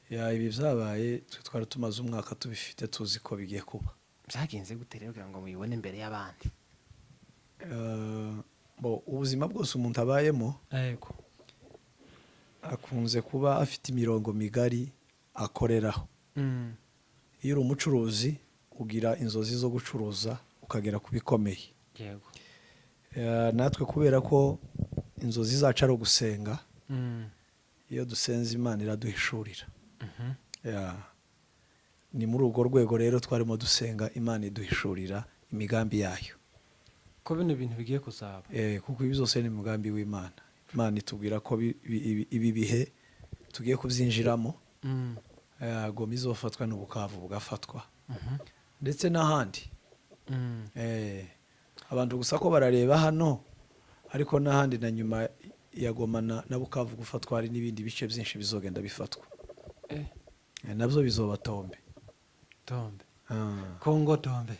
Ya, ibi byabaye twe twari tumaze umwaka tubifite, tuzi ko bigiye kuba. Byagenze gute rero kugira ngo mubibone imbere y'abandi? Bo, ubuzima bwose umuntu abayemo akunze kuba afite imirongo migari akoreraho. Iyo uri umucuruzi, ugira inzozi zo gucuruza ukagera ku bikomeye. Natwe kubera ko inzozi zacu ari ugusenga, iyo dusenze Imana iraduhishurira. Ya. Ni muri urwo rwego rero twarimo dusenga, Imana iduhishurira imigambi yayo ko bino bintu bigiye kuzaba. Kuko ibi byose ni umugambi w'Imana. Imana itubwira ko ibi bihe tugiye kubyinjiramo. Goma izofatwa n'Ubukavu bugafatwa ndetse n'ahandi. Abantu gusa ko barareba hano, ariko n'ahandi na nyuma ya Goma na Bukavu gufatwa, hari n'ibindi bice byinshi bizogenda bifatwa. Nabyo bizoba tombe. Tombe. Ah. Kongo tombe.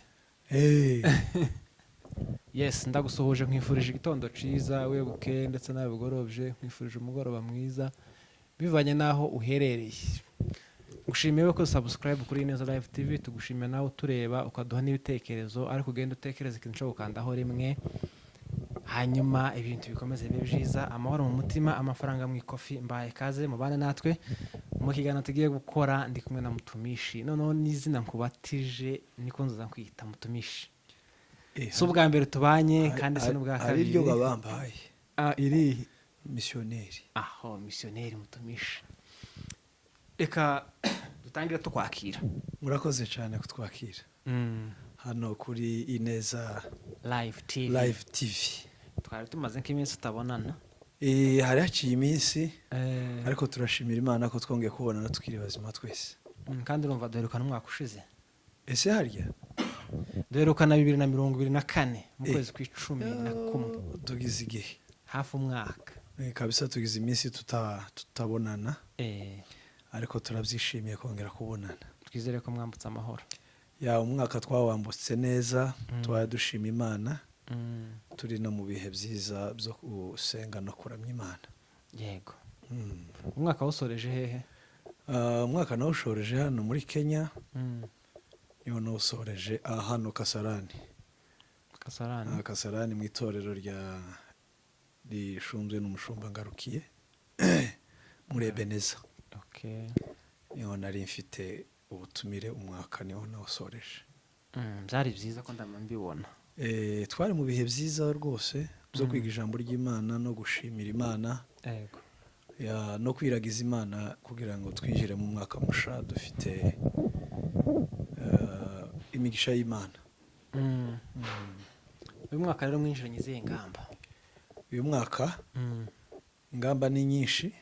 Yes, ndagusuhuje, nkwifurije igitondo ciza webuke, ndetse nawe bugorovye, nkwifurije umugoroba mwiza bivanye n'aho uherereye. Ngushimiye ko subscribe kuri Neza Live TV, tugushimiye nawe utureba ukaduha n'ibitekerezo, ariko ugenda utekereza ikintu cyo gukandaho rimwe, hanyuma ibintu bikomeze bibe byiza, amahoro mu mutima, amafaranga mu ikofi. Mbaye kaze mubane natwe mu kiganiro tugiye gukora. Ndi kumwe na Mutumishi, noneho n'izina nkubatije niko nzoza kwita Mutumishi. Si ubwa mbere tubanye kandi si n'ubwa hari kabiri. iryo babambaye. Ah, iri Misiyoneri. Aho misiyoneri Mutumishi, reka dutangire tukwakira. Murakoze cyane kutwakira hano kuri Ineza Live TV. Live TV. Twari tumaze nk'iminsi tutabonana. Hari haciye iminsi, ariko turashimira Imana ko twongeye kubonana tukiri bazima twese. Kandi urumva duherukana umwaka ushize. Ese harya? Duherukana 2024 mu kwezi kwa 11. Tugize igihe. Hafi umwaka. Kabisa tugize iminsi tutabonana, ariko turabyishimiye kongera kubonana. Twizere ko mwambutse amahoro. Ya, umwaka twawambutse neza, tubaye dushima Imana, turi no mu bihe byiza byo gusenga no kuramya Imana. Umwaka wawusoreje hehe? Ah, umwaka nawushoreje hano muri Kenya. Niho nawusoreje, aha hano Kasarani. Kasarani. Ah, Kasarani, mu itorero rya rishunzwe n'umushumba Ngarukiye muri Ebeneza. Niho nari mfite ubutumire, umwaka niho nawusoreje. Byari byiza ko ndama mbibona. Twari mu bihe byiza rwose byo kwiga ijambo ry'Imana no gushimira Imana, ya, no kwiragiza Imana kugira ngo twinjire mu mwaka musha dufite imigisha y'Imana. Uyu mwaka rero mwinjiranye izihe ngamba? Uyu mwaka ingamba ni nyinshi,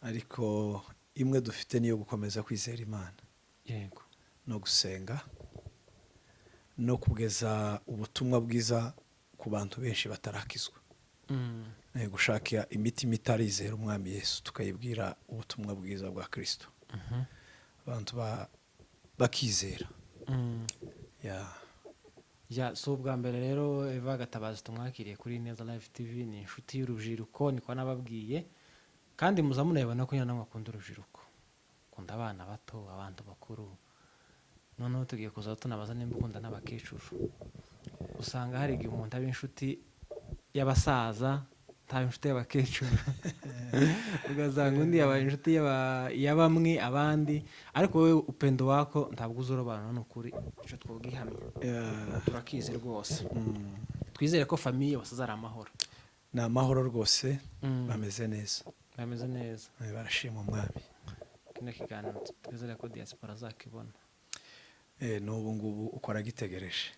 ariko imwe dufite niyo gukomeza kwizera Imana no gusenga no kugeza ubutumwa bwiza ku bantu benshi batarakizwa. Gushaka imitima itarizera Umwami Yesu, tukayibwira ubutumwa bwiza bwa Kirisito, abantu bakizera. Ya. Ya, si ubwa mbere rero Eva Gatabazi tumwakiriye kuri Neza Live TV. Ni inshuti y'urubyiruko, niko nababwiye, kandi muza munabibona ko nyine namwe akunda urubyiruko, akunda abana bato, abantu bakuru. Noneho tugiye kuza tunabaza nimba ukunda n'abakecuru. Usanga hari igihe umuntu aba inshuti y'abasaza, ntaba inshuti y'abakecuru, ugasanga undi yabaye inshuti ya bamwe abandi, ariko wowe upendo wako ntabwo uzurobanura, ni ukuri icyo twubwihamya. Turakizi rwose. Twizere ko famille bose ari amahoro. Ni amahoro rwose, bameze neza. Bameze neza. Barashima Umwami. Kino kiganiro twizere ko diaspora azakibona. N'ubu ngubu ukora agitegereje.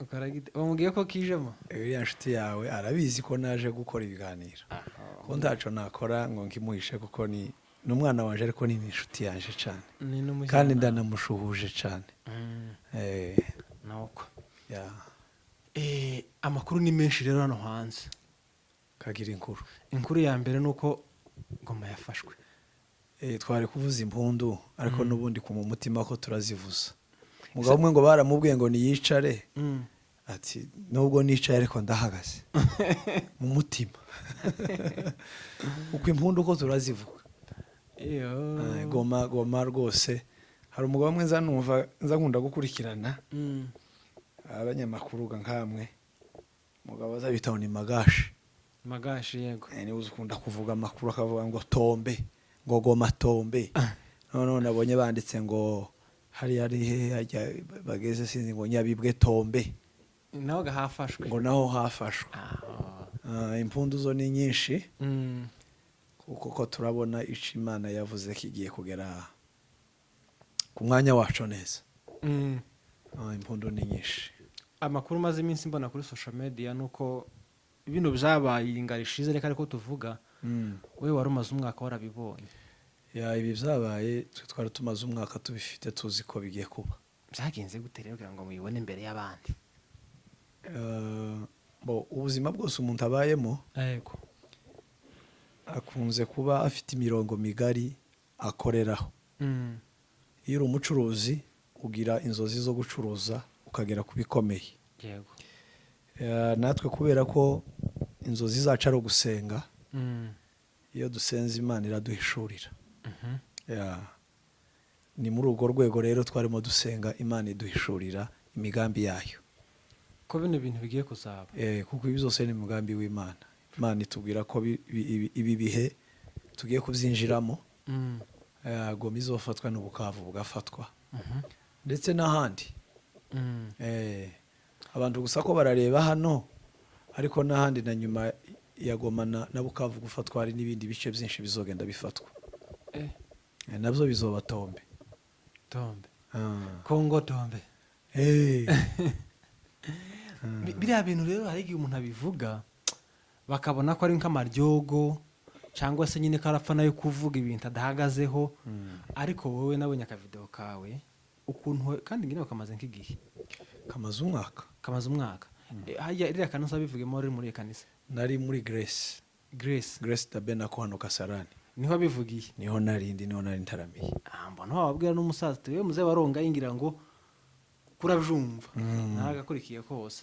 Bamubwiye ko kijemo. Iriya nshuti yawe arabizi ko naje gukora ibiganiro, ko ntaco nakora ngo nkimuhishe, kuko ni umwana wanje, ariko ni inshuti yanje cyane. Ni n'umujyanama. Kandi ndanamushuhuje cyane. Nuko Ya. Amakuru ni menshi rero hano hanze. Kagira inkuru. Inkuru ya mbere ni uko Goma yafashwe. Twari kuvuza impundu, ariko n'ubundi ku mutima ko turazivuza. Umugabo umwe ngo baramubwiye ngo niyicare, ati: "Nubwo nicaye ariko ndahagaze mu mutima." Uko impundu ko turazivuga. Iyo. Goma, Goma rwose. Hari umugabo umwe nza numva, nza nkunda gukurikirana abanyamakuru ga nkamwe, umugabo azabitaho ni Magashi. Magashi, yego. Niwe uzi ukunda kuvuga amakuru, akavuga ngo tombe, ngo Goma tombe. Noneho nabonye banditse ngo hariya ari hehe hajya bageze, sinzi, ngo Nyabibwe tombe. Naho gahafashwe. Ngo naho hafashwe. Impundu zo ni nyinshi, kuko ko turabona ico Imana yavuze kigiye kugera ku mwanya wacu neza. Impundu ni nyinshi. Amakuru maze iminsi mbona kuri social media nuko bino byabaye ingaro ishize, reka ariko tuvuga, wowe wari umaze umwaka warabibonye. Ya, ibi byabaye twe twari tumaze umwaka tubifite, tuzi ko bigiye kuba. Byagenze gute rero kugira ngo mubibone imbere y'abandi? Bo, ubuzima bwose umuntu abayemo, akunze kuba afite imirongo migari akoreraho. Iyo uri umucuruzi, ugira inzozi zo gucuruza ukagera ku bikomeye. Natwe kubera ko inzozi zacu ari ugusenga, iyo dusenze Imana iraduhishurira. Ya, ni muri urwo rwego rero twarimo dusenga, Imana iduhishurira imigambi yayo ko bino bintu bigiye kuzaba. Kuko ibi byose ni umugambi w'Imana. Imana itubwira ko ibi bihe tugiye kubyinjiramo. Goma izofatwa n'Ubukavu bugafatwa, ndetse n'ahandi. Abantu gusa ko barareba hano, ariko n'ahandi na nyuma ya Goma na Bukavu gufatwa, hari n'ibindi bice byinshi bizogenda bifatwa. Nabyo bizoba tombe. Tombe. Ah. Kongo tombe. Biriya bintu rero, hari igihe umuntu abivuga bakabona ko ari nk'amaryogo, cyangwa se nyine ko arapfa nayo kuvuga ibintu adahagazeho. Ariko wowe nabonye akavideo kawe ukuntu kandi ngira ngo kamaze nk'igihe. Kamaze umwaka. Kamaze umwaka. Hajya ririya kanisa bivugemo, wari muri iyo kanisa? Nari muri Grace. Grace. Grace Tabernacle hano Kasarani. Niho abivugiye? Niho narindi, niho nari ntaramiye. Ah, mbona wababwira n'umusaza ati: "We muze waronga," yingira ngo kurabyumva naragakurikiye kose.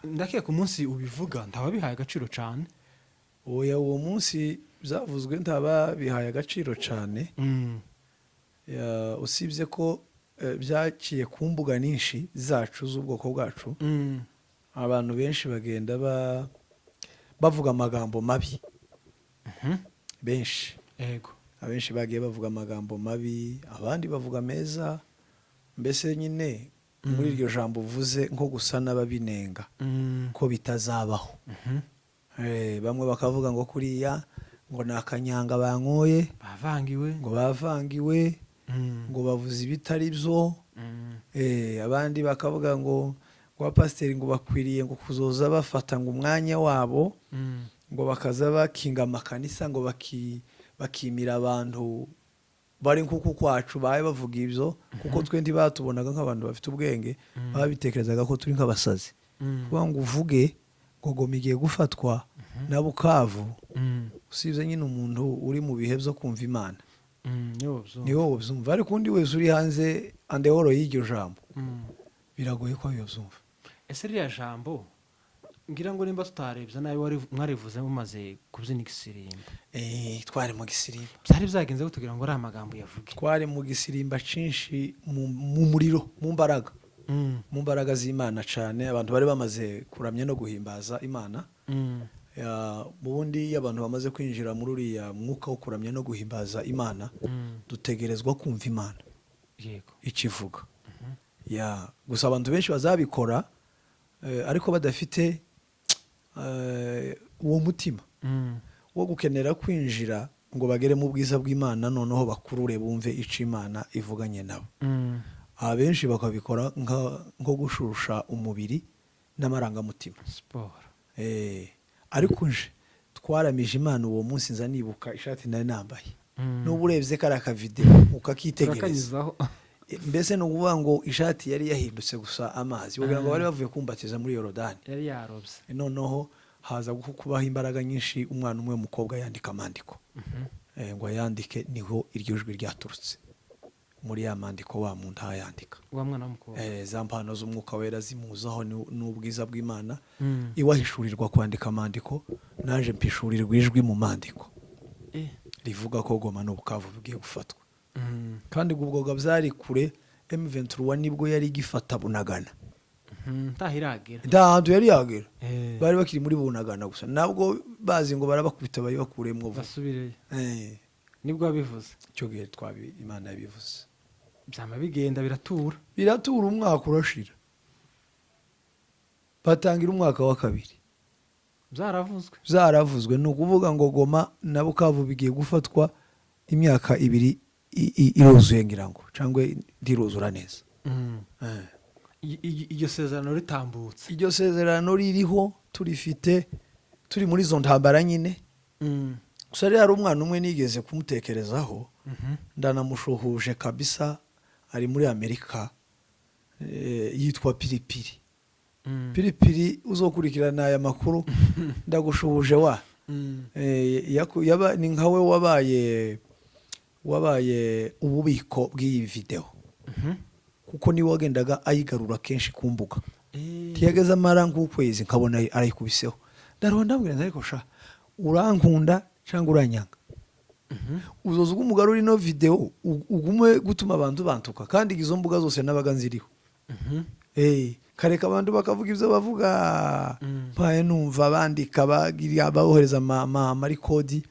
Ndakeka umunsi ubivuga ndababihaye agaciro cyane. Oya, uwo munsi byavuzwe ntaba bihaye agaciro cyane. Ya, usibye ko byaciye ku mbuga nyinshi zacu z'ubwoko bwacu, abantu benshi bagenda bavuga amagambo mabi, benshi. Abenshi bagiye bavuga amagambo mabi, abandi bavuga meza, mbese nyine muri iryo jambo uvuze nko gusa n'ababinenga ko bitazabaho. Bamwe bakavuga ngo kuriya ngo ni akanyanga banyoye, bavangiwe, ngo bavangiwe, ngo bavuze ibitari byo. Abandi bakavuga ngo abapasiteri ngo bakwiriye ngo kuzoza bafata ngo umwanya wabo, ngo bakaza bakinga amakanisa, ngo bakimira abantu bari nk'uku kwacu babe bavuga ibyo, kuko twe ntibatubonaga nk'abantu bafite ubwenge, babitekerezaga ko turi nk'abasazi. Kuvuga ngo uvuge ngo Goma igiye gufatwa na Bukavu, usibye nyine umuntu uri mu bihe byo kumva Imana, niwe ubyumva. Ni wowe ubyumva, ariko undi wese uri hanze en dehors y'iryo jambo, biragoye ko yabyumva. Ese ririya jambo, ngira ngo nimba tutarebye nabi, mwarivuze mumaze kubyina igisirimba? Twari mu gisirimba. Byari byagenze gute kugira ngo ari amagambo yavuge? Twari mu gisirimba cinshi, mu muriro, mu mbaraga, mu mbaraga z'Imana cyane. Abantu bari bamaze kuramya no guhimbaza Imana. Ya, mu bundi iyo abantu bamaze kwinjira muri uriya mwuka wo kuramya no guhimbaza Imana, dutegerezwa kumva Imana ikivuga. Ya, gusa abantu benshi bazabikora, ariko badafite uwo mutima wo gukenera kwinjira ngo bagere mu bwiza bw'Imana, noneho bakurure bumve icyo Imana ivuganye nabo. Abenshi bakabikora nko gushusha umubiri n'amarangamutima. Siporo. Ariko nje twaramije Imana uwo munsi, nza nibuka ishati nari nambaye. N'ubu urebye kariya akavideo ukakitegereza, turakanyuzaho. Mbese ni ukuvuga ngo ishati yari yahindutse gusa amazi, kugira ngo bari bavuye kumbatiza muri Yorodani. Yari yarobye. Noneho haza kubaho imbaraga nyinshi, umwana umwe w'umukobwa yandika amandiko. Ngo ayandike, niho iryo jwi ryaturutse muri ya mandiko wa muntu ayandika. Wa mwana w'umukobwa. Za mpano z'Umwuka Wera zimuzaho n'ubwiza bw'Imana, iwahishurirwa kwandika amandiko, naje mpishurirwa ijwi mu mandiko. Rivuga ko Goma n'Ubukavu bigiye gufatwa. Kandi ubwo byari kure. M23 nibwo yari igifata Bunagana. Ntaho iragera. Nta hantu yari yagera. Bari bakiri muri Bunagana gusa, nabwo bazi ngo barabakubita bayibakuremwo vuba. Basubireyo. Nibwo wabivuze. Icyo gihe twabi Imana yabivuze. Byama bigenda biratura. Biratura, umwaka urashira, batangira umwaka wa kabiri. Byaravuzwe. Zaravuzwe. Ni ukuvuga ngo Goma na Bukavu bigiye gufatwa, imyaka 2 iruzuye ngira ngo, cyangwa ntiruzura neza. Iryo sezerano ritambutse. Iryo sezerano ririho, turifite, turi muri izo ntambara nyine. Gusa rero hari umwana umwe nigeze kumutekerezaho, ndanamushuhuje kabisa, ari muri Amerika, yitwa Piripiri. Piripiri, uzokurikirana aya makuru, ndagushuhuje wa. Ni nkawe wabaye ububiko bw'iyi videwo, kuko niwe wagendaga ayigarura kenshi ku mbuga. Ntiyageze amara nk'ukwezi nkabona arayikubiseho. Ndaruha, ndabwira nti: "Ariko sha, urankunda cyangwa uranyanga? Uzoza umugarura ino videwo, ugume gutuma abantu bantuka." Kandi izo mbuga zose nabaga nziriho. Kareka abantu bakavuga ibyo bavuga. Mpaye numva bandika, bagira bohereza amarikodi.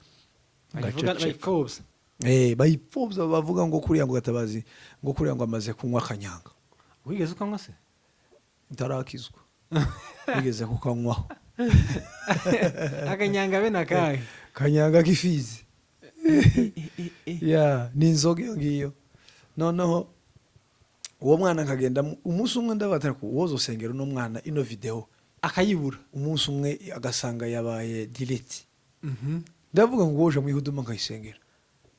Bayivuga. Ngaceceka. Bayipfobya. Bayipfobya, bavuga ngo kuriya ngo Gatabazi, ngo kuriya ngo amaze kunywa akanyanga. Wigeze ukanywa se? Ntarakizwa wigeze kukanywaho. Akanyanga bene akahe? Kanyanga k'ifizi ya ni inzoga iyo ngiyo. Noneho uwo mwana nkagenda umunsi umwe ndabatara ko woza usengera uno mwana ino video, akayibura. Umunsi umwe agasanga yabaye delete. Ndavuga ngo woje mu ihuduma nkayisengera.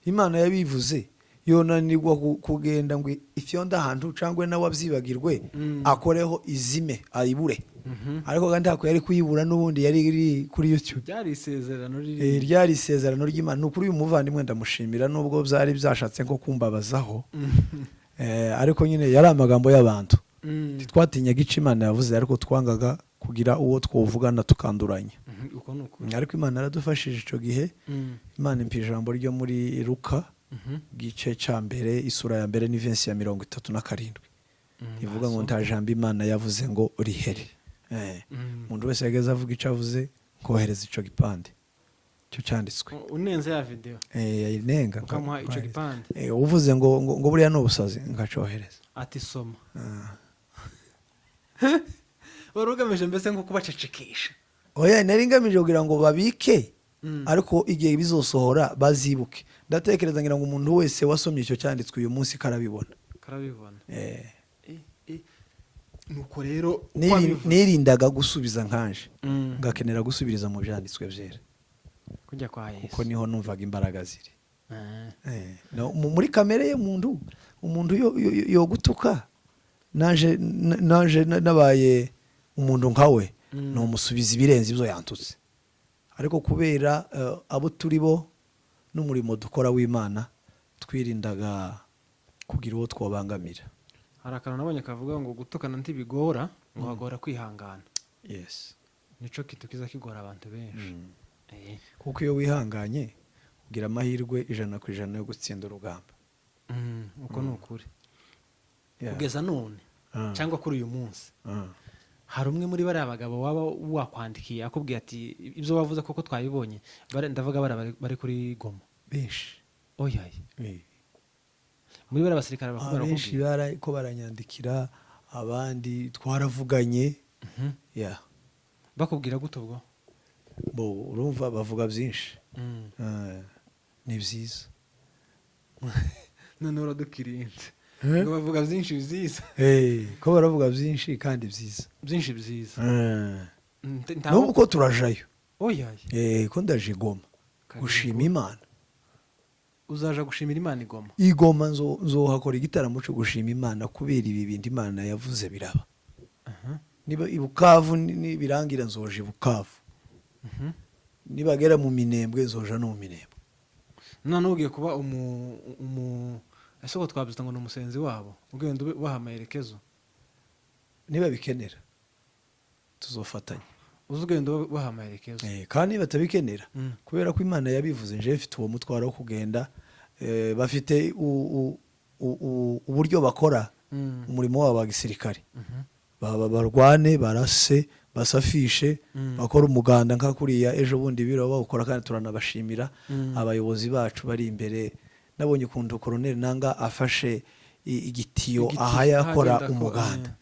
Imana yabivuze yonanirwa kugenda ngo ifyonda ahantu cyangwa nawe abyibagirwe, akoreho izime ayibure? Ariko kandi ntako yari kuyibura, n'ubundi yari iri kuri YouTube. Byari isezerano riri. Ryari isezerano ry'Imana. Ni ukuri uyu muvandimwe ndamushimira, nubwo byari byashatse nko kumbabazaho. Ariko nyine yari amagambo y'abantu. Ntitwatinyaga icyo Imana yavuze, ariko twangaga kugira uwo twovugana tukanduranya. Uko ni ukuri. Ariko Imana yaradufashije icyo gihe. Imana impa ijambo ryo muri Luka, gice cya mbere, isura ya mbere n'iverse ya 37, rivuga ngo nta jambo Imana yavuze ngo rihere. Umuntu wese yageze avuga icyo avuze, kohereza icyo gipande, icyo cyanditswe. Unenze ya video. Nenga. Ukamuha icyo gipande. Uvuze ngo buriya ni ubusazi, ngacohereza. Ati: "Soma." Ah. Wari ugamije mbese nko kubacecekesha? Oya, nari ngamije kugira ngo babike, ariko igihe bizosohora bazibuke. Ndatekereza ngira ngo umuntu wese wasomye icyo cyanditswe uyu munsi karabibona. Karabibona. Nuko rero uko wabivuze. Nirindaga gusubiza nkanje, ngakenera gusubiriza mu byanditswe byera, kujya kwa Yesu, kuko niho numvaga imbaraga ziri. Ah. No, muri kamere y'umuntu, umuntu yogutuka, naje nabaye umuntu nkawe, numusubiza ibirenze ibyo yantutse. Ariko kubera abo turi bo n'umurimo dukora w'Imana, twirindaga kugira uwo twabangamira. Hari akantu nabonye kavuga ngo gutukana ntibigora, ngo hagora kwihangana. Yes. Nico kintu kiza kigora abantu benshi. Kuko iyo wihanganye ugira amahirwe 100% yo gutsinda urugamba. Uko ni ukuri. Kugeza none cyangwa kuri uyu munsi, hari umwe muri bariya bagabo waba wakwandikiye akubwiye ati: "Ibyo wavuze koko twabibonye"? Ndavuga bariya bari kuri Goma. Benshi. Oyaye. Muri bariya basirikare bakuru Abenshi barakubwiye? Ko baranyandikira, abandi twaravuganye. Yeah. Bakubwira gute ubwo? Bo urumva bavuga byinshi. Ni byiza. None uradukirinze. Eh? Ngo bavuga byinshi byiza. Ko baravuga byinshi kandi byiza. Byinshi byiza. N'ubu ko turajayo. Oyaye. Ko ndaje i Goma Karibu. gushima Imana. Uzaja gushimira Imana i Goma? I Goma nzohakora igitaramo cyo gushima Imana kubera ibi bintu Imana yavuze biraba. Niba i Bukavu nibirangira nzoja i Bukavu. Nibagera mu Minembwe nzoja no mu Minembwe. None ugiye kuba umu ese ko twabyita ngo ni umusenzi wabo, ugenda ubaha amaherekezo? Niba bikenera tuzofatanya. Uzi ugenda ubaha amaherekezo. Kandi batabikenera, kubera ko Imana yabivuze, nje mfite uwo mutwaro wo kugenda. Bafite uburyo bakora umurimo wabo wa gisirikare. Barwane, barase, basafishe, bakora umuganda nka kuriya ejo bundi biro bawukora, kandi turanabashimira abayobozi bacu bari imbere. Nabonye ukuntu Koroneli Nanga afashe igitiyo Igitiyo, aha yakora agenda umuganda,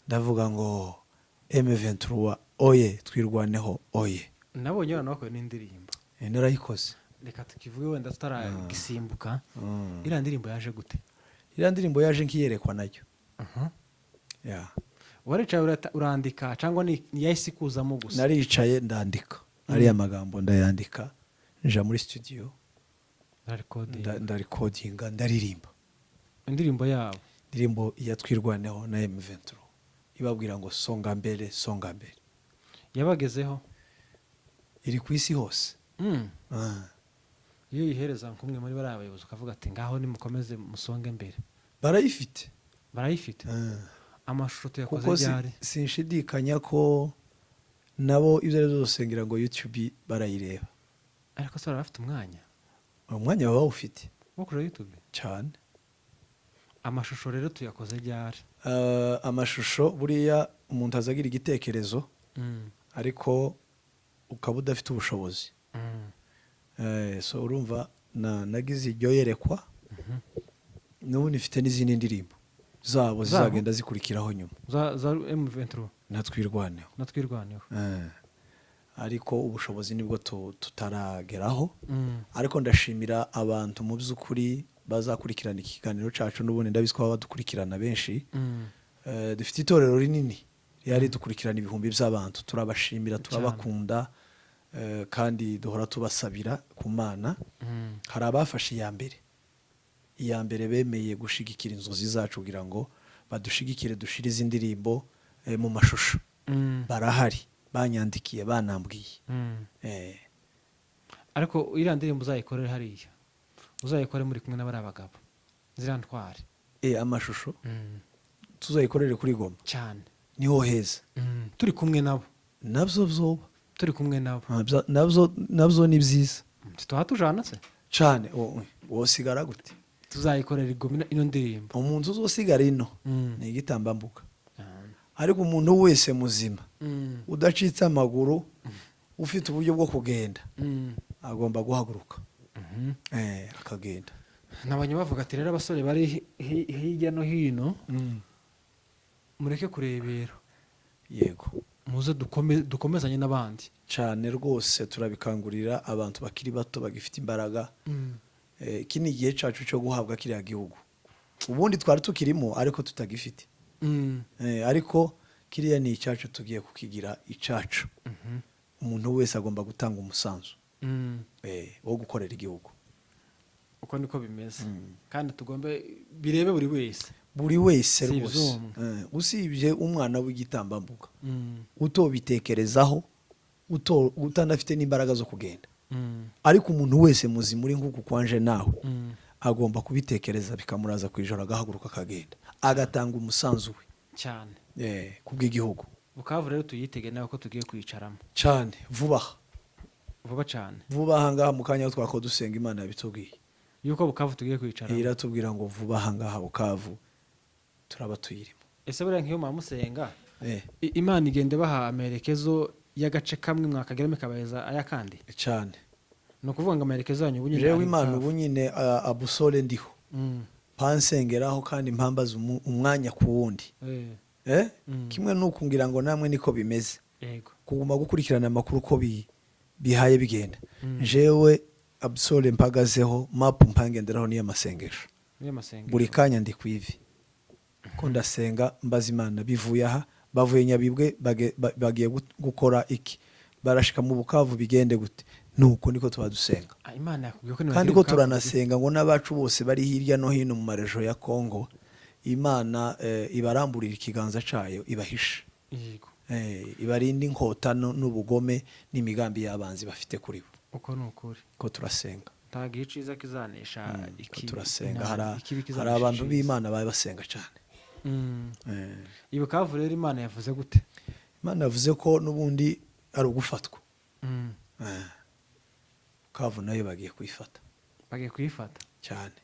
ndavuga ngo M23 oye, twirwaneho oye. Nabonye abantu bakora n'indirimbo. Narayikoze. Reka tukivuge wenda tutaragisimbuka. Iriya ndirimbo yaje gute? Iriya ndirimbo yaje nkiyerekwa nayo. Yeah. Waricaye urandika cyangwa ni yahise ikuzamo gusa? Naricaye ndandika ariya magambo, ndayandika, nja muri studio. Urarecordinga. Ndarecordinga, ndaririmba. Indirimbo yabo. Indirimbo ya Twirwaneho na M23 ibabwira ngo songa mbere, songa mbere. Yabagezeho? Iri ku isi hose. Ah. Iyo uyihereza nk'umwe muri bariya bayobozi ukavuga ati ngaho nimukomeze musonge mbere. Barayifite. Barayifite. Ah. Amashusho tuyakoze Kuko ryari? sinshidikanya ko nabo ibyo ari byo byose ngira ngo YouTube barayireba. Ariko se baba bafite umwanya? Umwanya baba bawufite. Wo kureba YouTube? Cyane. Amashusho rero tuyakoze ryari? Amashusho buriya umuntu azagira igitekerezo, ariko ukaba udafite ubushobozi. So urumva nagize iryo yerekwa, n'ubundi mfite n'izindi ndirimbo zabo Zabo? zizagenda zikurikiraho nyuma. Za M23? Natwirwaneho. Natwirwaneho. Ariko ubushobozi nibwo tutarageraho. Ariko ndashimira abantu mu by'ukuri bazakurikirana ikiganiro cyacu, n'ubundi ndabizi ko baba badukurikirana benshi. Dufite itorero rinini rihari dukurikirana ibihumbi by'abantu, turabashimira, turabakunda, kandi duhora tubasabira ku Mana. Hari abafashe iya mbere, iya mbere bemeye gushigikira inzozi zacu kugira ngo badushigikire dushire izi ndirimbo mu mashusho. Barahari, banyandikiye, banambwiye. Ariko iriya ndirimbo uzayikorere hariya, uzayikore muri kumwe n'abariya bagabo, ziriya ntwari. Amashusho tuzayikorere kuri Goma. Cyane. Niho heza. Turi kumwe nabo. Nabyo byoba. Turi kumwe nabo. Ah, nabyo ni byiza. Tuba tujana se? Cyane, wosigara gute? Tuzayikorera i Goma ino ndirimbo. Umuntu uzosigara ino ni igitambambuga, ariko umuntu wese muzima udacitse amaguru, ufite uburyo bwo kugenda, agomba guhaguruka akagenda. Nabonye bavuga ati rero abasore bari hirya no hino, mureke kurebera. Yego. Muze dukomezanye n'abandi. Cyane rwose, turabikangurira abantu bakiri bato bagifite imbaraga. Iki ni igihe cyacu cyo guhabwa kiriya gihugu. Ubundi twari tukirimo ariko tutagifite. Ariko kiriya ni icyacu, tugiye kukigira icyacu. Umuntu wese agomba gutanga umusanzu wo gukorera igihugu. Uko niko bimeze, kandi tugombe birebe buri wese. Buri wese Si rwose. iby'umwe. Usibye umwana w'igitambambuga utobitekerezaho, utanafite n'imbaraga zo kugenda, ariko umuntu wese muzima uri nk'uku kwanje nawe agomba kubitekereza bikamuraza ku ijoro, agahaguruka akagenda agatanga umusanzu we Cyane. Ku bw'igihugu. Bukavu rero tuyitege nawe ko tugiye kwicaramo. Cyane, vuba aha. Vuba cyane. Vuba aha ngaha, mu kanya twako dusenga, Imana yabitubwiye. Yuko Bukavu tugiye kwicaramo. Iratubwira ngo vuba aha ngaha Bukavu turaba tuyirimo. Ese buriya nk'iyo musenga, Imana igenda ibaha amerekezo y'agace kamwe, mwakageramo ikabaheza ay'akandi? Cyane. Ni ukuvuga ngo amerekezo yanyu ubu nyine Jewe ari Imana Bukavu. ubu nyine abusole ndiho, pansengeraho kandi mpambaza umwanya ku wundi. Kimwe nuko ngira ngo namwe niko bimeze, kuguma gukurikirana amakuru uko bihaye bigenda. Jewe abusole mpagazeho, mapu mpangenderaho niyo amasengesho. Niyo masengesho. Buri kanya ndi ku ivi ko ndasenga, mbaza Imana bivuye aha, bavuye Nyabibwe bagiye gukora iki, barashika mu Bukavu bigende gute? Nuko niko tuba dusenga. Ah, Imana yakubwiye ko Kandi nibagera ko Bukavu turanasenga ngo n'abacu bose bari hirya no hino mu marejo ya Kongo, Imana ibaramburira ikiganza cayo, ibahishe. Ibarinde inkota n'ubugome n'imigambi y'abanzi bafite kuri bo. Uko ni ukuri. Ko turasenga. Ntabwo iyo iciza kizanesha Ko ikibi. turasenga. Ikibi Hari kizanesha abantu iciza. b'Imana baba basenga cyane. Iyi Bukavu rero Imana yavuze gute? Imana yavuze ko n'ubundi Ari ugufatwa. Bukavu nayo bagiye kuyifata. Bagiye kuyifata. Cyane.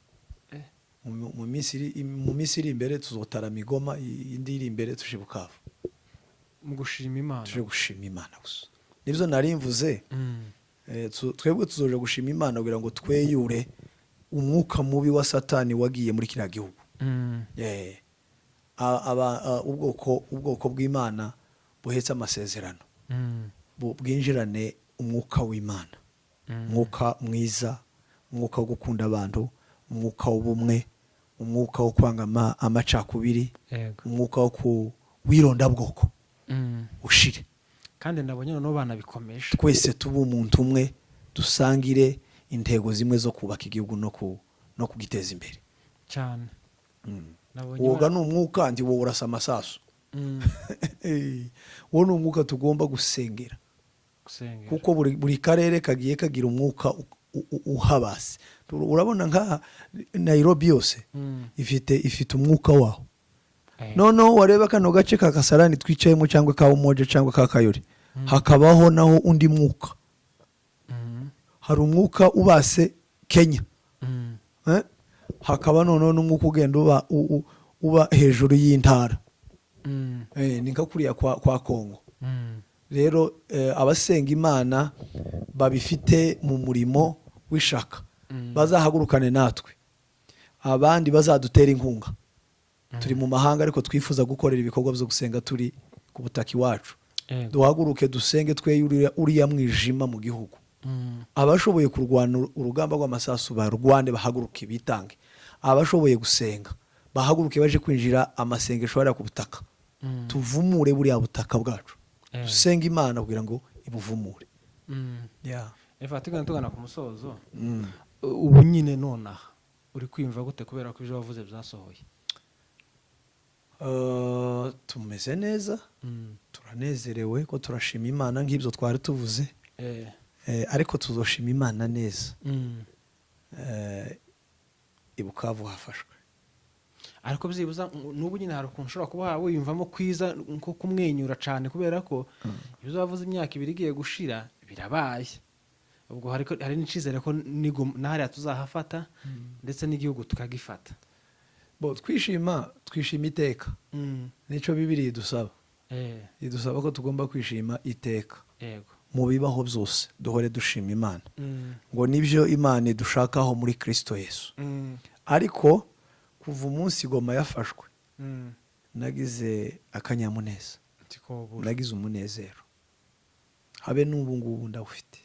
Mu minsi iri imbere tuzotarama i Goma, indi iri imbere tuje Bukavu. Mu gushima Imana. Tuje gushima Imana gusa, nibyo nari mvuze. Twebwe tuzoja gushima Imana kugira ngo tweyure umwuka mubi wa Satani wagiye muri kiriya gihugu. Ubwoko bw'Imana buhetse amasezerano bwinjirane umwuka w'Imana, umwuka mwiza, umwuka wo gukunda abantu, umwuka w'ubumwe, umwuka wo kwanga amacakubiri, umwuka wo ku wirondabwoko ushire. Kandi ndabonye noneho banabikomeje. Twese tube umuntu umwe, dusangire intego zimwe zo kubaka igihugu no kugiteza imbere. Cyane. Nabonye Woga ni umwuka, ndi wowe urasa amasasu. Uwo ni umwuka tugomba gusengera. Gusengera. Kuko buri karere kagiye kagira umwuka uhabase. Urabona nka Nairobi yose ifite umwuka waho. Noneho wareba kano gace ka Kasarani twicayemo, cyangwa ka Umoja, cyangwa ka Kayore, hakabaho naho undi mwuka. Hari umwuka ubase Kenya. Eh? Hakaba noneho n'umwuka ugenda uba hejuru y'intara. Ni nka kuriya kwa Kongo. Rero abasenga Imana babifite mu murimo w'ishaka bazahagurukane natwe, abandi bazadutera inkunga. Turi mu mahanga, ariko twifuza gukorera ibikorwa byo gusenga turi ku butaka iwacu. Duhaguruke dusenge, tweye uriya mwijima mu gihugu. Abashoboye kurwana urugamba rw'amasasu barwane, bahaguruke bitange. Abashoboye gusenga bahaguruke baje kwinjira amasengesho hariya ku butaka. Tuvumure buriya butaka bwacu. Dusenge Imana kugira ngo ibuvumure. Yeah. Eva, tugana ku musozo. Ubu nyine nonaha uri kwiyumva gute, kubera ko ibyo wavuze byasohoye? Tumeze neza. Turanezerewe ko turashima Imana nk'ibyo twari tuvuze. Ariko tuzoshima Imana neza i Bukavu hafashwe. Ariko byibuza n'ubu nyine hari ukuntu ushobora kuba wiyumvamo kwiza, nko kumwenyura cyane, kubera ko ibyo wavuze imyaka 2 igiye gushira birabaye. Ubwo hari n'icyizere ko na hariya tuzahafata, ndetse n'igihugu tukagifata. Bo twishima iteka. Nicyo Bibiri idusaba. Idusaba ko tugomba kwishima iteka. Mu bibaho byose duhore dushima Imana, ngo nibyo Imana idushakaho muri Kristo Yesu. Ariko kuva umunsi Goma yafashwe, nagize akanyamuneza. Ntikobura. Nagize umunezero, habe n'ubu ngubu ndawufite,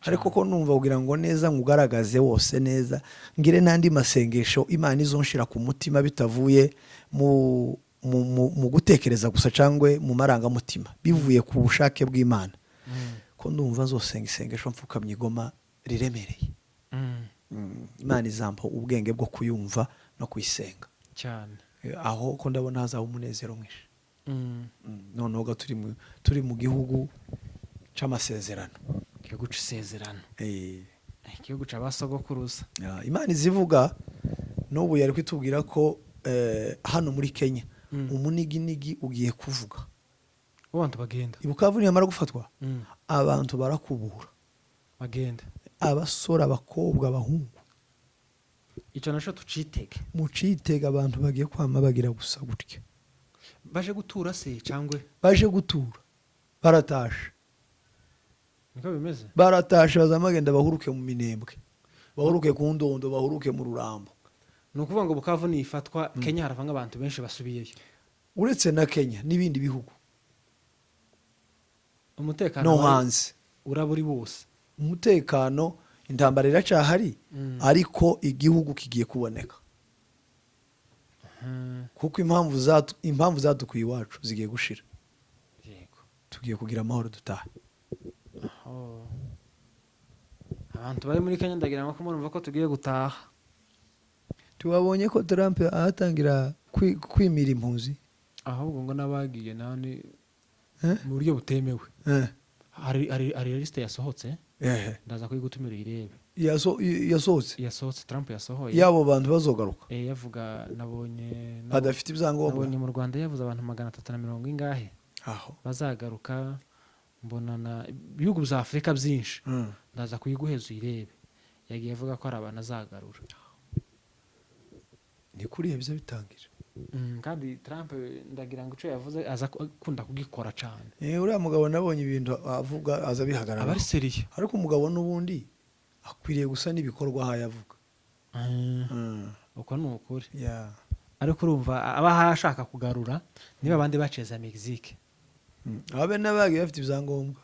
ariko ko numva kugira ngo neza ngugaragaze wose neza, ngire n'andi masengesho Imana izonshira ku mutima bitavuye mu gutekereza gusa cyangwa mu marangamutima, bivuye ku bushake bw'Imana, ko ndumva nzosenga isengesho mfukamye i Goma riremereye. Imana izampa ubwenge bwo kuyumva no kuyisenga. Cyane. Aho ko ndabona hazaba umunezero mwinshi. Noneho ga turi mu gihugu c'amasezerano. Igihugu c'isezerano. Igihugu c'abasogokuruza. Ya, Imana izivuga n'ubu yari kwitubwira ko hano muri Kenya umuniginigi ugiye kuvuga. Abantu bagenda. I Bukavu niyamara gufatwa, abantu barakubura. Bagenda. Abasore, abakobwa, abahungu. Icyo naco tucitege. Mucitega, abantu bagiye kwama bagira gusa gutya. Baje gutura se cyangwa? Baje gutura, baratashe. Niko bimeze. Baratashe, bazama bagenda bahuruke mu Minembwe, bahuruke ku Ndondo, bahuruke mu Rurambo. Ni ukuvuga ngo Bukavu nifatwa, Kenya haravanga abantu benshi basubiyeyo. Uretse na Kenya n'ibindi bihugu. Umutekano no hanze. Uraba uri wose. Umutekano, intambara iracyahari, ariko igihugu kigiye kuboneka, kuko impamvu zadukuye iwacu zigiye gushira. Tugiye kugira amahoro, dutahe. Oh. Abantu bari muri Kenya, ndagira ngo ko murumva ko tugiye gutaha. Tubabonye ko Trump ahatangira kwimira impunzi. Ahubwo ngo n'abagiye nani Eh? mu buryo butemewe. Hari liste yasohotse. Ndaza kuyigutumira uyirebe. Yasohotse? Yasohotse, Trump yasohoye. Yabo bantu bazogaruka. Yavuga nabonye badafite ibyangombwa. Nabonye mu Rwanda yavuze abantu 300 na mirongo ingahe aho bazagaruka. Mbona na ibihugu bya Afurika byinshi. Ndaza kuyiguheza uyirebe. Yagiye avuga ko hari abantu azagarura. Ni kuriya biza bitangira. Kandi Trump, ndagira ngo icyo yavuze aza akunda kugikora cyane. Uriya mugabo nabonye ibintu avuga aza Aba bihagarara. ari sérieux. Ariko umugabo n'ubundi akwiriye gusa n'ibikorwa ahaye avuga. Uko ni ukuri. Ariko urumva aba ashaka kugarura niba abandi baceza Mexique. Abe n'abagiye bafite ibyangombwa,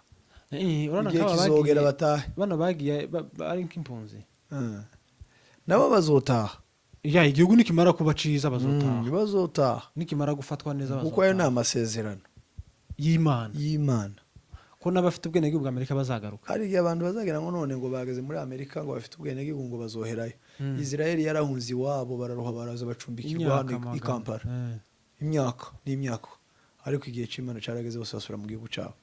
Urabona igihe nk'aba kizogera batahe. Bano bagiye ari nk'impunzi. Nabo bazotaha. Ya, igihugu nikimara kuba ciza bazotaha. Bazotaha. Nikimara gufatwa neza Kuko ayo ni bazotaha. amasezerano y'Imana. Y'Imana. Ko n'abafite ubwenegihugu bwa Amerika bazagaruka. Hari igihe abantu bazagira ngo none ngo bageze muri Amerika, ngo bafite ubwenegihugu, ngo bazoherayo. Israel yarahunze iwabo, bararuha, baraza bacumbikirwa Imyaka hano i magana. Kampala. Imyaka n'imyaka, ariko igihe cy'Imana cyarageze, bose basubira mu gihugu cyabo.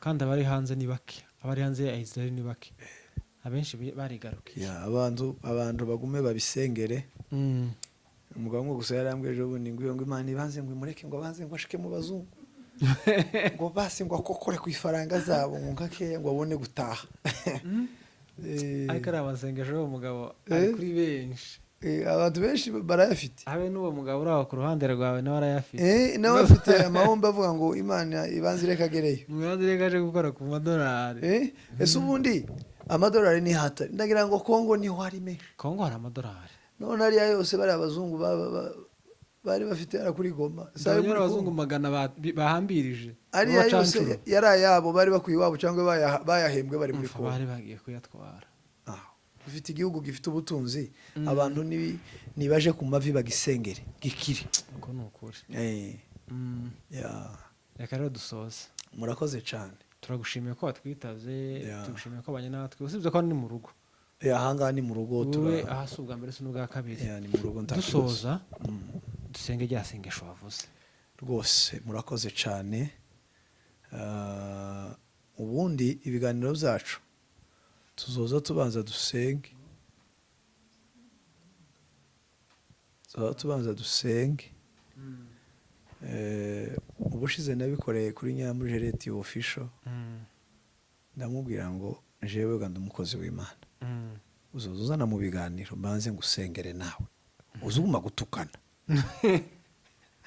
Kandi abari hanze ni bake, abari hanze ya Israel ni bake, abenshi barigarukiye. Ya, abantu bagume babisengere. Umugabo umwe gusa yarambwiye ejo bundi ngo iyo ngo Imana ibanze ngo imureke, ngo abanze ngo ashike mu bazungu, ngo basi ngo akokore ku ifaranga zabo, ngo nkakeya, ngo abone gutaha. Ariko ari amasengesho y'uwo mugabo ari kuri benshi. Abantu benshi barayafite. Habe n'uwo mugabo uri aho ku ruhande rwawe nawe arayafite. Nawe afite amahombe avuga ngo Imana ibanze ireke agereyo. Umwanzi reka aje gukora ku madolari. Ese ubundi amadolari ni hatari? Ndagira ngo Kongo niho ari menshi. Kongo hari amadolari. None ariya yose bariya abazungu bari bafite hariya kuri Goma, si ayo Ndabona muri abazungu Kongo. magana bahambirije Ariya yose b'abacancuro. yari ayabo, bari bakwiye iwabo cyangwa bayahembwe bari muri Umva, Kongo. bari bagiye kuyatwara. Ah, ufite igihugu gifite ubutunzi, abantu nibaje ku mavi bagisengere gikire. Uko ni ukuri. Reka rero dusoze. Murakoze cyane. Turagushimiye ko watwitabye. Tugushimiye ko wabanye natwe, usibye ko hano ni mu rugo. Ahangaha ni mu rugo. Wowe aha si ubwa mbere, si n'ubwa kabiri. Ya, ni mu rugo, nta kibazo. Dusoza, dusenge rya sengesho wavuze. Rwose murakoze cyane. Ubundi ibiganiro byacu tuzoza tubanza dusenge, tuzoza tubanza dusenge. Ubushize nabikoreye kuri Nyamujereti Official. Ndamubwira ngo jewe ga ndi umukozi w'Imana, uzoza uzana mu biganiro mbanze ngusengere, nawe uzuguma gutukana,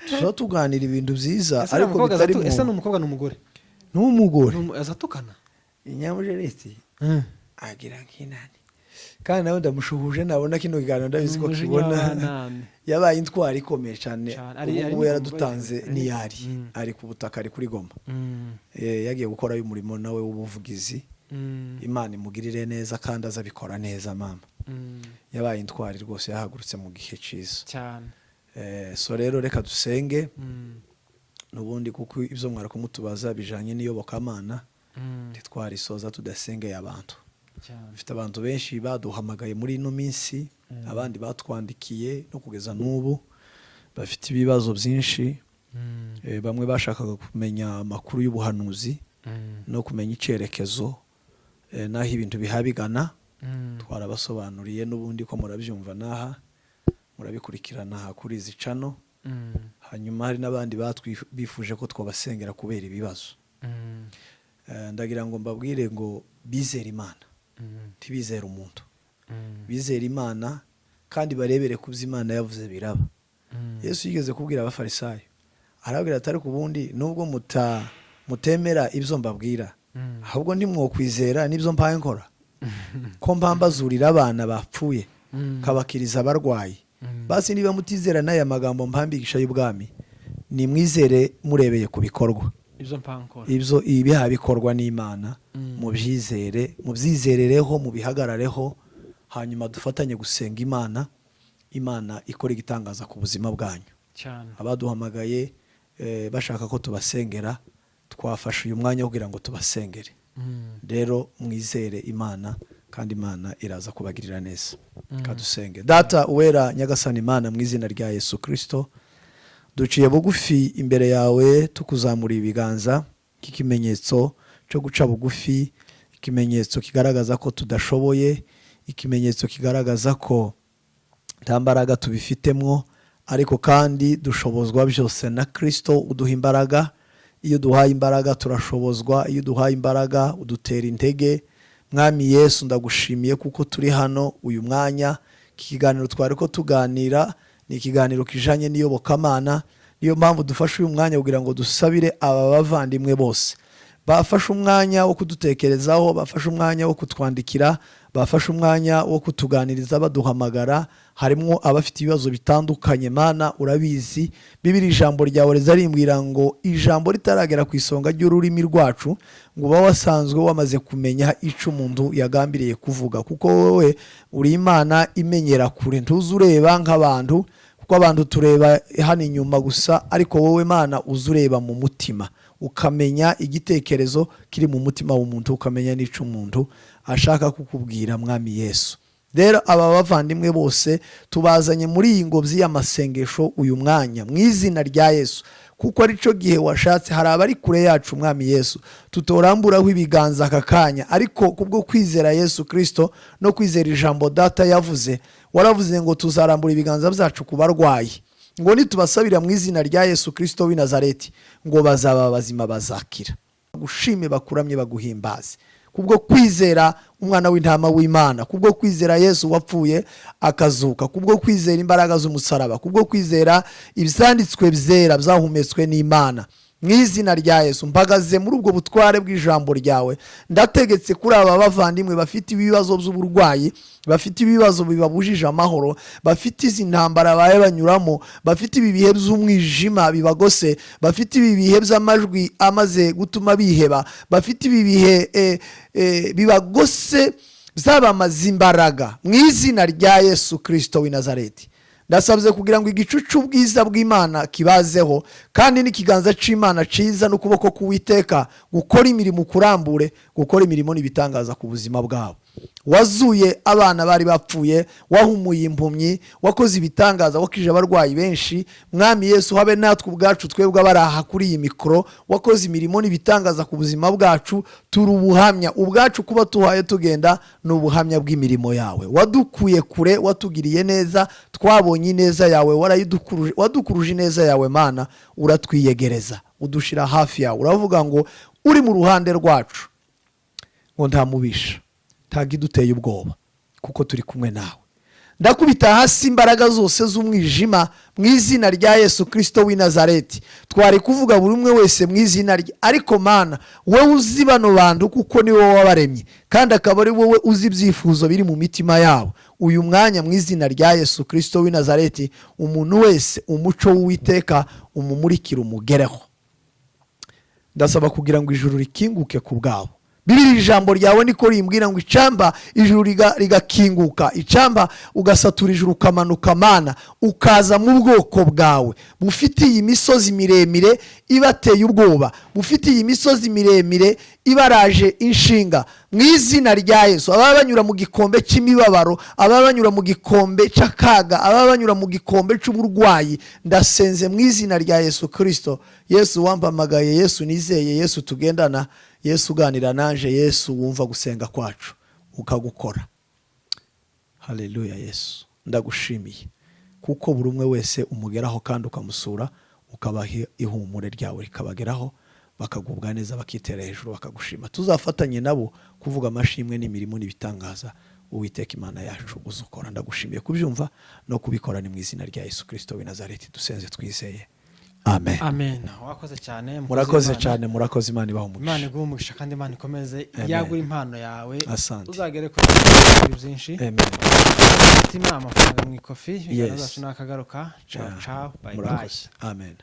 tuza tuganira ibintu byiza. Ese Ariko ni umukobwa bitari ese ni mu umukobwa, ni umugore? N'umugore. Azatukana. Inyamujereti agira nk'inani, kandi nawe ndamushuhuje, nabona kino kiganiro ndabizi ko Umujinya kibona. w'abanani. Yabaye intwari ikomeye cyane. Cyane. Ubu Ari ngubu no yaradutanze. Niyari ari ku butaka, ari kuri Goma. Yagiye gukorayo umurimo nawe w'ubuvugizi. Imana imugirire neza kandi azabikora neza mama. Yabaye intwari rwose, yahagurutse mu gihe cyiza. Cyane. So rero reka dusenge n'ubundi, kuko ibyo mwari kumutubaza bijanye n'iyobokamana, ntitwarisoza tudasengeye abantu. Cyane. Dufite abantu benshi baduhamagaye muri ino minsi, abandi batwandikiye no kugeza n'ubu bafite ibibazo byinshi. Bamwe bashakaga kumenya amakuru y'ubuhanuzi no kumenya icyerekezo, n'aho ibintu bihabigana. Twarabasobanuriye n'ubundi ko murabyumva n'aha, murabikurikirana aha kuri izi channel. Hanyuma hari n'abandi bifuje ko twabasengera kubera ibibazo. Ndagira ngo mbabwire ngo bizere Imana, ntibizere umuntu. Bizere Imana kandi barebere ku byo Imana yavuze biraba. Yesu yigeze kubwira Abafarisayo, arababwira ati: "Ariko ubundi nubwo mutemera ibyo mbabwira, ahubwo ntimwokwizera n'ibyo mpaye nkora, ko mpambazurira abana bapfuye, nkabakiriza abarwayi? Basi niba mutizera n'aya magambo mpambigisha y'ubwami, nimwizere murebeye ku bikorwa." Ibyo mpankora. Ibyo ibiha bikorwa n'Imana, mubyizere, mubyizerereho, mubihagararareho, hanyuma dufatanye gusenga Imana, Imana ikora igitangaza ku buzima bwanyu. Cyane. Abaduhamagaye bashaka ko tubasengera, twafashe uyu mwanya wo kugira ngo tubasengere. Rero mwizere Imana kandi Imana iraza kubagirira neza. Kadusenge. Data uwera, Nyagasani Imana, mu izina rya Yesu Kirisito, duciye bugufi imbere yawe, tukuzamura ibiganza nk'ikimenyetso cyo guca bugufi, ikimenyetso kigaragaza ko tudashoboye, ikimenyetso kigaragaza ko nta mbaraga tubifitemo, ariko kandi dushobozwa byose na Kirisito uduha imbaraga. Iyo duhaye imbaraga turashobozwa, iyo duhaye imbaraga udutera intege. Mwami Yesu, ndagushimiye kuko turi hano uyu mwanya. Iki kiganiro twari ko tuganira ni ikiganiro kijanye n'iyobokamana, niyo mpamvu dufashe uyu mwanya kugira ngo dusabire aba bavandimwe bose bafashe umwanya wo kudutekerezaho, bafashe umwanya wo kutwandikira, bafashe umwanya wo kutuganiriza baduhamagara. Harimo abafite ibibazo bitandukanye. Mana, urabizi. Bibiri ijambo ryawe riza ngo ijambo ritaragera ku isonga ry'ururimi rwacu, ngo uba wasanzwe wamaze kumenya icyo umuntu yagambiriye kuvuga, kuko wowe uri Imana imenyera kure, ntuzi ureba nk'abantu, kuko abantu tureba hano inyuma gusa, ariko wowe Mana uzi ureba mu mutima, ukamenya igitekerezo kiri mu mutima w'umuntu, ukamenya n'icyo umuntu ashaka kukubwira. Mwami Yesu, rero aba bavandimwe bose tubazanye muri iyi ngobyi y'amasengesho uyu mwanya mu izina rya Yesu, kuko aricyo gihe washatse. Hari abari kure yacu, Mwami Yesu, tutoramburaho ibiganza aka kanya, ariko kubwo kwizera Yesu Kirisito no kwizera ijambo Data yavuze, waravuze ngo tuzarambura ibiganza byacu ku barwayi, ngo nitubasabira mu izina rya Yesu Kirisito w'i Nazareti, ngo bazaba bazima, bazakira, bagushime, bakuramye, baguhimbaze, kubwo kwizera umwana w'intama w'Imana, kubwo kwizera Yesu wapfuye akazuka, kubwo kwizera imbaraga z'umusaraba, kubwo kwizera ibyanditswe byera byahumetswe n'Imana. Mu izina rya Yesu, mpagaze muri ubwo butware bw'ijambo ryawe, ndategetse kuri aba bavandimwe bafite ibibazo by'uburwayi, bafite ibibazo bibabujije amahoro, bafite izi ntambara baye banyuramo, bafite ibi bihe by'umwijima bibagose, bafite ibi bihe by'amajwi amaze gutuma biheba, bafite ibi bihe bibagose byabamaze imbaraga. Mu izina rya Yesu Kirisito w'i Nazareti, ndasabye kugira ngo igicu cy'ubwiza bw'Imana kibazeho, kandi n'ikiganza cy'Imana cyiza n'ukuboko k'Uwiteka gukora imirimo kurambure, gukora imirimo n'ibitangaza ku buzima bwabo. Wazuye abana bari bapfuye, wahumuye impumyi, wakoze ibitangaza, wakije abarwayi benshi. Mwami Yesu, habe natwe ubwacu, twebwe abari aha kuri iyi mikoro, wakoze imirimo n'ibitangaza ku buzima bwacu. Turi ubuhamya ubwacu, kuba tuhaye tugenda ni ubuhamya bw'imirimo yawe. Wadukuye kure, watugiriye neza, twabonye ineza yawe, warayidukuruje, wadukuruje ineza yawe Mana, uratwiyegereza, udushira hafi yawe. Uravuga ngo uri mu ruhande rwacu, ngo nta mubisha, ntabwo iduteye ubwoba, kuko turi kumwe nawe. Ndakubita hasi imbaraga zose z'umwijima mu izina rya Yesu Kirisito w'i Nazareti. Twari kuvuga buri umwe wese mu izina rye, ariko Mana, wowe uzi bano bantu, kuko ni wowe wabaremye, kandi akaba ari wowe uzi ibyifuzo biri mu mitima yabo. Uyu mwanya, mu izina rya Yesu Kirisito w'i Nazareti, umuntu wese umuco w'Uwiteka umumurikire, umugereho. Ndasaba kugira ngo ijuru rikinguke ku bwabo. Bibiri ijambo ryawe niko rimbwira ngo icamba ijuru rigakinguka, icamba ugasatura ijuru, ukamanuka Mana, ukaza mu bwoko bwawe bufite iyi misozi miremire ibateye ubwoba, bufite iyi misozi miremire ibaraje inshinga. Mu izina rya Yesu, ababa banyura mu gikombe cy'imibabaro, ababa banyura mu gikombe cy'akaga, ababa banyura mu gikombe cy'uburwayi, ndasenze mu izina rya Yesu Kirisito. Yesu wampamagaye, Yesu nizeye, Yesu tugendana, Yesu uganira nanje, Yesu wumva gusenga kwacu ukagukora. Haleluya. Yesu, ndagushimiye kuko buri umwe wese umugeraho kandi ukamusura, ukabaha ihumure ryawe rikabageraho, bakagubwa neza, bakitera hejuru, bakagushima. Tuzafatanye nabo kuvuga amashimwe n'imirimo n'ibitangaza Uwiteka Imana yacu uzukora. Ndagushimiye kubyumva no kubikora. Ni mu izina rya Yesu Kirisito w'i Nazareti dusenze twizeye, amen. Amen. Wakoze cyane, mukozi Murakoze w'Imana. cyane, murakoze. Imana ibaha Imana umugisha. iguhe umugisha, kandi Imana ikomeze Amen. yagura impano yawe. Asante. Uzagere kuri byinshi. Amen. Umutima, amafaranga mu ikofi. Ibiganiro Yes. byacu nakagaruka. Ciao, Yeah. ciao, bye bye. Murakoze, amen.